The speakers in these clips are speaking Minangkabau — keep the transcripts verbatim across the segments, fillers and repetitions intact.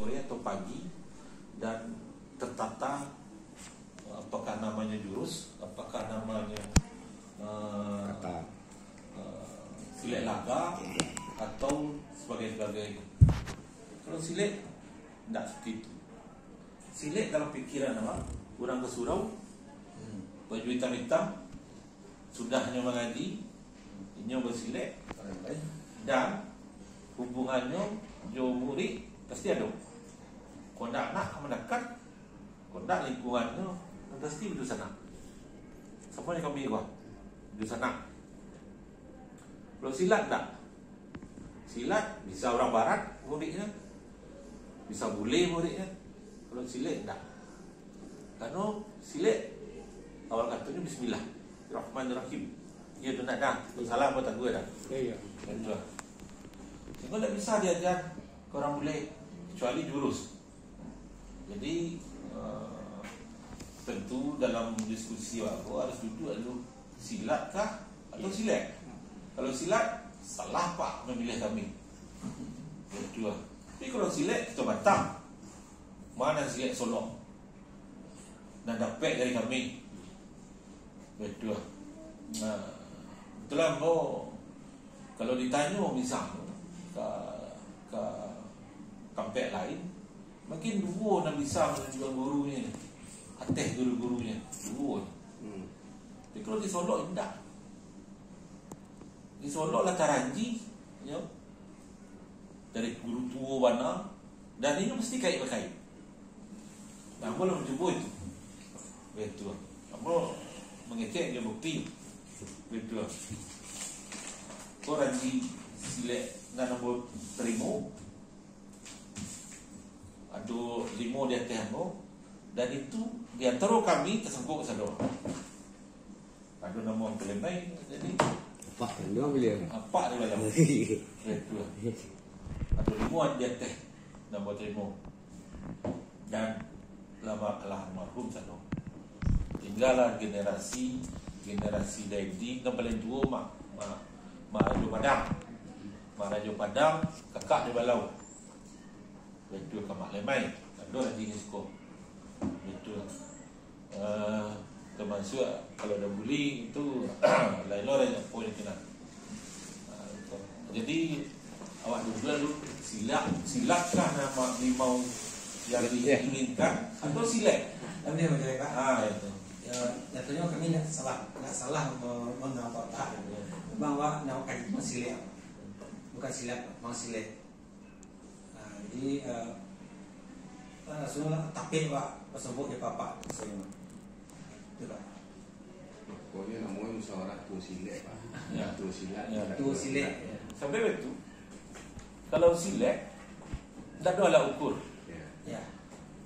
sore atau pagi dan tertata, apakah namanya jurus, apakah namanya, eh, Kata. eh, silek laga, atau sebagainya, sebagainya. Kalau silek, ndak seperti itu. Silek dalam pikiran awak, urang ka surau, baju itam-itam, sudahnyo mangaji, inyo basilek, dan hubungannyo jo murid pasti ado. Kok ndak nak mandakat, kok ndak lingkungannyo, pasti badunsanak. Samo jo kami ko, dunsanak. Kalau silat ndak? Silat bisa urang barat muridnyo, bisa bule muridnyo. Kalau silek ndak. Karano silek awal katonyo bismillah, Rahmanirrahim. Iyo tu nak dah. Salah apa tak gue dah? Iyo, iyo. Kan tu lah. Sehingga ndak bisa diaja ka urang bule, kecuali jurus. Jadi, eh, tentu dalam diskusi awak ko harus duduak dulu, silat kah atau silek? Kalau silat, salah pak mamilih kami. Batua. Tapi kalau silek, kito bantang. Mano silek Solok nan dapek dari kami? Batua. Nah, itulah ambo, kalau ditanyo misal ka, ka tampek lain, mungkin duo nan bisa manunjuakan gurunyo, ateh guru-gurunyo, duo. Hmm. Tapi kalau di Solok indak. Di Solok lah taranji, yo. Dari guru tuo bana, dan inyo mesti kait bakait. Nah, ambo lah mancubo itu. Batua. Ambo mangecek jo bukti. Batua. Ko ranji silek nan ambo tarimo, ado limo di ateh ambo, dan itu di antaro kami tasangkuak sado. Ado namo Angku Lemai, jadi Apak, anu baliau. Apak di baliau. Batua. Ado limo di ateh nan ambo tarimo. Dan lah, lah almarhum sado. Tinggalah generasi, generasi Daidi nan paling tuo Mak, Mak, Mak Rajo Padang. Mak Rajo Padang, kakak di Balau. Batua ka Mak Lemai. Ado lagi di siko. Batua. Eh, tamasuak kalau dah buli tu, lain lo dah nyapo itu nah. Ah, itu. Jadi, awak duduak dulu, silak, silakkah nama limau yang Ya. diinginkan atau silek? Tapi dia macam apa? Ah, itu. Ya, nyatanya kami ndak salah, ndak salah me-, mengapak tak. Memang awak nak kaji masilek. Bukan silak, memang silek. Ah, jadi, eh, ah, sudah lah, tapi, Pak, pasambuik di Pak, Pak, maksudnya. Itu, Pak. Pokoknya namanya musyawarah tuo silek, Pak. Ya. Tuo silat. Ya. Tuo silek. Sampai betul. Kalau silek, ndak ado alat ukur. Ya. Ya.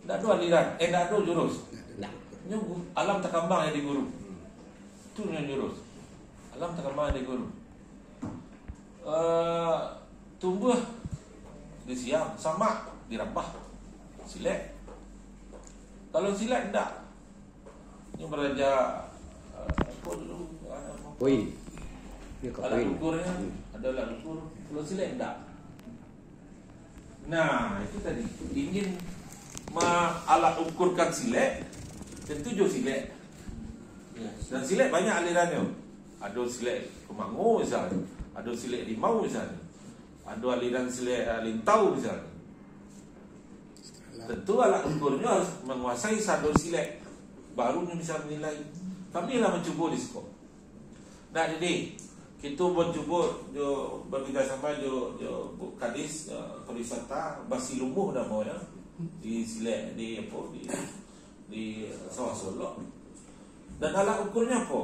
Ndak ado aliran, eh, ndak ado jurus. Ndak. Nyo gu-, alam takambang jadi guru. Hmm. Tu nyo jurus. Alam takambang jadi guru. Eh, tumbuah di siang, samak di rambah. Silek. Kalau silek ndak. Nyo baraja, eh, apo dulu, apo? Koin. Nyo ka Alat koin. Ukurnyo, Hmm. ado alat ukur. Kalau silek ndak. Nah, itu tadi. Ingin ma-, alat ukurkan silek, tentu jo silek. Ya. Dan silek banyak alirannyo. Ado silek kumango misalnyo, ado silek limau misalnyo, ado aliran silek, eh, lintau misalnyo. Tentu alat ukurnyo harus manguasai sado silek, baru nyo bisa manilai. Kami lah mancubo di siko. Nah, jadi, kito mancubo jo, bakarajasamo jo, jo Bu Kadis, eh, pariwisata, Basilumuh namonyo, di silek, di apo, di, di Sawah Solok. Dan alat ukurnyo apo?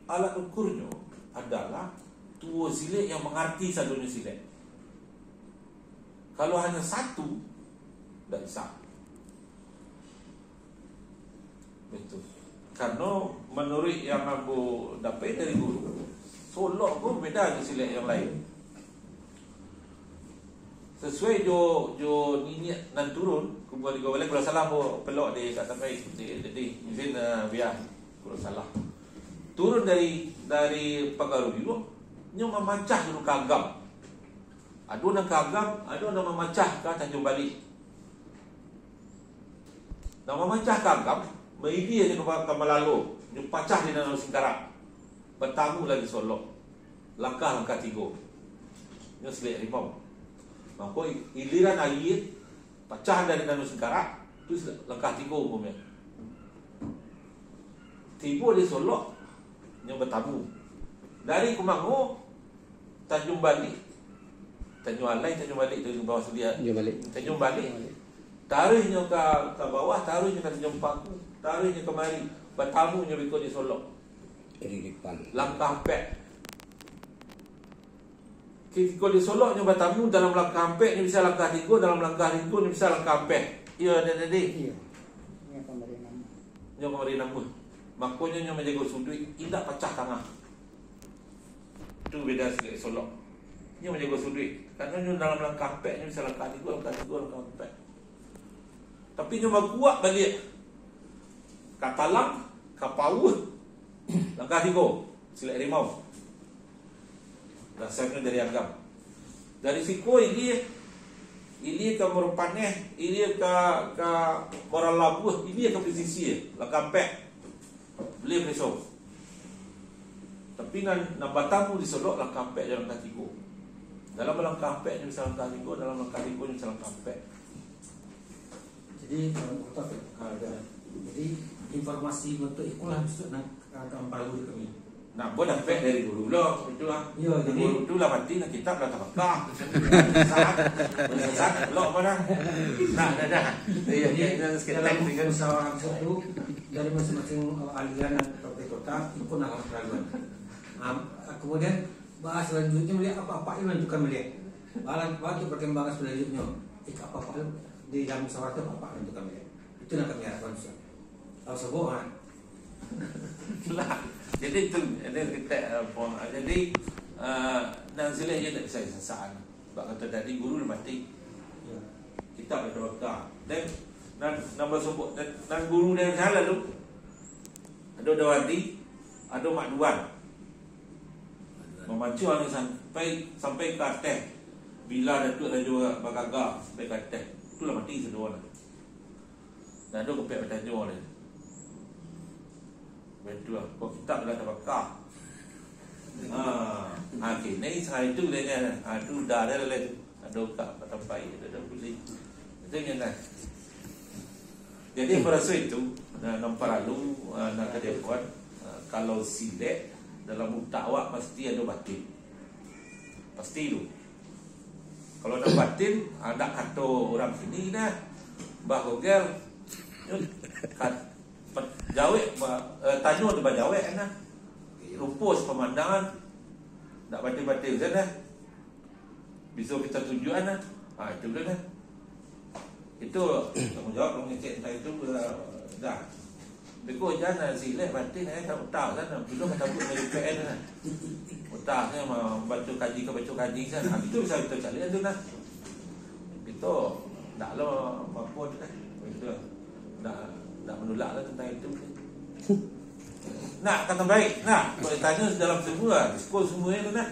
Alat ukurnyo adalah tuo silek yang mangarti sadonyo silek. Kalau hanyo satu, ndak bisa. Betul. Karano manuruik yang ambo dapek dari guru, Solok ko beda jo silek yang lain. Sasuai jo, jo niniak nan turun, kubuah tigo baleh, kalau salah ambo pelok di, kat sampai di, di, di, izin, eh, biar, kalau salah. Turun dari, dari Pagaruyuang, nyo mamacah dulu ka Agam. Ado nan ka Agam, ado nan mamacah ka Tanjung Baleh. Nan mamacah ka agam, mailia nyo ka, ka malalo, nyo pacah di nan singkarak. Batamu lai di Solok. Langkah-langkah tigo. Nyo silek rimau. Mako, i-, iliran aia pacah dari nan singkarak, tu langkah tigo umumnyo. Tibo di Solok, nyo batamu. Dari Kumango, Tanjung Balik. Tanjung Alai, Tanjung Balik, Tanjung Bawah Sudia. Tanjung Balik. Tanjung Balik. Tanjung Balik. Taruih nyo ka, ka bawah, taruih nyo ka Tanjung Paku, taruih nyo kamari. Batamu nyo beko di Solok. Di depan. Langkah ampek. Kutiko di Solok nyo batamu, dalam langkah ampek nyo bisa langkah tigo, dalam langkah tigo nyo bisa langkah ampek. Iyo, Dek Dadi? Iyo. Nyo kamari namuah. Nyo kamari namuah. Makonyo nyo manjago suduik, indak pacah tangah. Tu beda sikok Solok. Nyo manjago suduik. Karano nyo dalam langkah ampek, nyo bisa langkah tigo, langkah tigo, langkah ampek. Tapi nyo bakuak baliak. Ka talang, ka pauah. Langkah tigo, silek rimau. Dasarnyo dari agam. Dari siko ilia, ilia ka Muaro Paneh, ilia ka, ka Muaro Labuah, ilia ka Pasisia, langkah ampek. Buliah pareso. Tapi nan, nan batamu di Solok langkah ampek jo langkah tigo. Dalam langkah ampek nyo bisa langkah tigo, dalam langkah tigo nyo bisa langkah ampek. Jadi, Pak Taufik, ah, ya. Jadi, informasi bantuak iko lah bisuak nan agak baru di kami. Nah, buah dapek dari guru lo, itu lah. Iyo, jadi guru tu lah mati, nah kitab lah tabaka. Sesat, sesat, lo apa dah? Nah, dah, dah. Iya, jadi, iya, iya, dalam musyawarah bisuak tu, dari masing-masing, eh, aliran atau kota, iko nah keraguan. Nah, kemudian, bahas selanjutnya melihat apa-apa yang menentukan melihat. Bahas, bahas tu perkembangan selanjutnya. Iko apa-apa di dalam musyawarah tu apa-apa yang menentukan melihat. Itu yang kami harapkan, Ustaz. Tahu sebut, ha? Lah, jadi tu, jadi kita, eh, pun, jadi, eh, nan silek je tak bisa sasaan. Sebab kata tadi, guru dah mati. Ya. Kitab dah tabaka. Dan, nan, nan basobok, dan, nan guru dan salah tu, ado Dawandi, ado Mak Duan. Mamancua ni sampai, sampai ka ateh. Bila Datuak Rajo Bagaga sampai ka ateh, tu lah mati sadonyo. Ndak ado kepek batanyo lai. Batua, kok kitab lah tabaka. Ha, ha, kini sahari tu lai nyo. Ha, tu udah ado lai tu. Ado ka patampai, ado, ado buli. Itu nyo nah. Jadi, paraso itu, nah, nan paralu, ah, nan ka diakuan, ah, kalau silek, dalam utak awak pasti ado batin. Pasti tu. Kalau ado batin, ah, dak kato urang kini dah, Bah Gogel, kat, pet-, jawek, ba-, eh, tanyo tu bajawek kan dah. Rupo sapamandangan, dak batin-batin kan dah. Bisa kita tunjukkan lah. Ha, itu dulu lah. Itu tanggung jawab mangecek tentang itu, eh, dah. Beko jan lah silek batin, eh, tak utah kan. Belum kata pun dari P N lah. Utah ni, ma-, baca kaji ke baca kaji kan. Ha, itu bisa kita cari lah tu lah. Kita tak lo mampu tu lah. Itu lah. Ndak, ndak manulak lah tentang itu. Nak, kata baik. Nah, kok ditanya dalam semua, skul semua itu nah.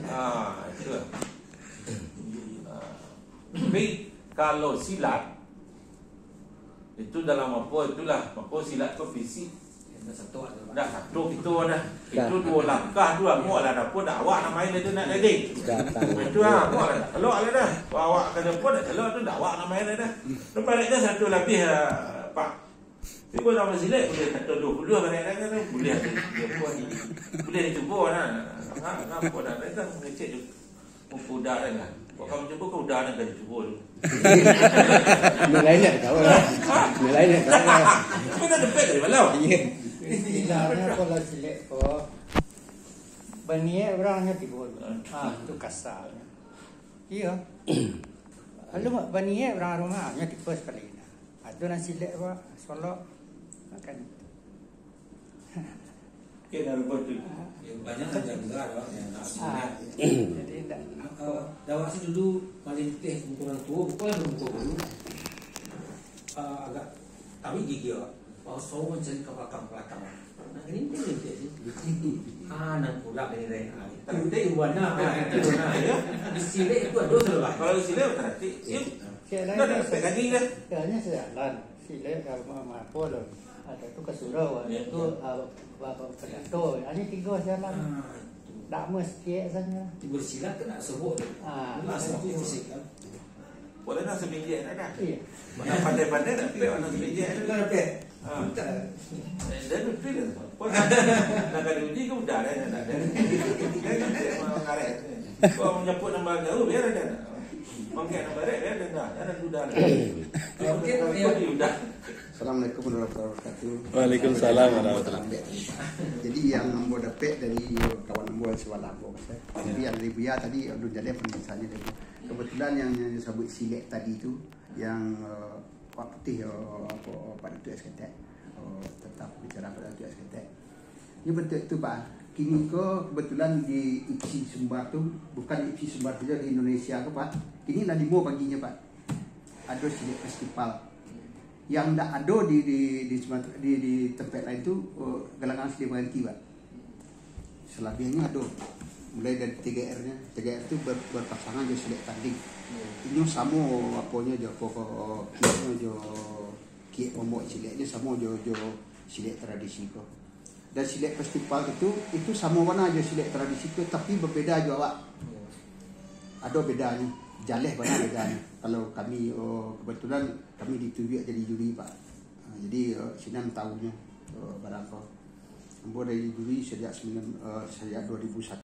Ah, itu lah. Ah, tapi kalau silat, itu dalam apa itulah, apa silat tu fisik. Ndak satu kita dah. Itu duo langkah tu, amok lah dapur, dak awak nak main itu nak jadi. Itu lah, amok lah dak telok lah dah. Awak ka dapur dak telok tu, dak awak nak main lah dah. Tu balik dah satu labih, ah, Pak. Tapi kalau nak basilek, boleh satu dua puluh kadang-kadang tu. Boleh ada, boleh ada. Boleh dicubo lah. Ngap, ngap, dah datang, mengecek juga. Muka udah kan lah. Bukan mencubo ke udah kan, kan dicubo tu. Nilai nak tahu lah. Nilai nak tahu lah. Tapi dah dapat dari malam. Iya. Istilahnya kalau silek ko, baniaik urang nyo tibo. Ah, tu kasar. Iya. Lalu baniaik urang rumah nyo tibo sekali. Ado nan silek, Pak, solok. Makan. Oke, dah rubuh tu. Ya, banyak saja juga, Pak, yang nak. Ah, jadi indak. Ah, dawak si dulu malintih muka urang tuo, bukanlah muka guru. Ah, agak tarik gigi, Pak. Bawa sawo mancari ka balakang-balakang. Nah, ini pun lintih sih. Ah, nang kurang ini, Rek. Ah, tapi warna, ah, itu warna, ya. Di silek itu ado salah. Kalau di silek, berarti, ya. Ah. Dah, dah, dah, dah, dah. Hanya sejalan. Silek kalau ma-, ma-, apo lo. Ada tu ka surau, ada tu, ah, ba-, ba-, pidato. Hanya tigo sejalan. Ah, itu. Ndak mesti sajo. Tigo silat tu nak sobok tu. Ah, nak sobok tu. Boleh nak sabingkih nak dah. Iya. Nak pandai-pandai nak pek, nak sabingkih nak dah. Dah pek. Ha. Eh, dah betul dah. Apa nak, nak kali uji ke udah dah, dah, dah. Dah, dah, dah, orang karet. Kau menyapu nambah jauh, biar dah. Mangkek nambah rek, biar dah, dah. Jangan udah dah. Okey, okey. Udah. Assalamualaikum warahmatullahi wabarakatuh. Waalaikumsalam warahmatullahi wabarakatuh. Jadi, yang ambo dapek dari kawan ambo sebelah ambo, Mas, eh. Jadi, yang dari Buya tadi, alun jaleh pun misalnya dari Buya. Kebetulan yang, yang disebut silek tadi tu, yang, eh, Pak Putih, eh, apa, Pak Datuk S Ketek, eh, tetap bicara Pak Datuk S Ketek. Ini betul tu, Pak. Kini ko kebetulan di I P C Sumbar tu, bukan I P C Sumbar saja di Indonesia ko, Pak. Kini lah limo paginyo, Pak. Ado silek festival. Yang ndak ado di, di, di Sumatera, di, di tempat lain tu, eh, galangan silek baranti, Pak. Salabiahnyo ado. Mulai dari T G R-nyo. T G R tu ber-, berpasangan jo silek tanding. Hmm. Inyo samo aponyo jo, pokok kieknyo jo, kiek momok sileknyo samo jo, jo silek tradisi ko. Dan silek festival itu, itu samo bana jo silek tradisi ko, tapi berbeda jo awak. Hmm. Ado bedanyo. Jaleh bana bedanyo. Kalau kami, oh, kebetulan kami ditunjuak jadi juri, Pak. Ah, jadi, eh, sinan tahunyo, eh, barangko. Ambo dari juri sajak sembilan, eh, sajak dua ribu satu.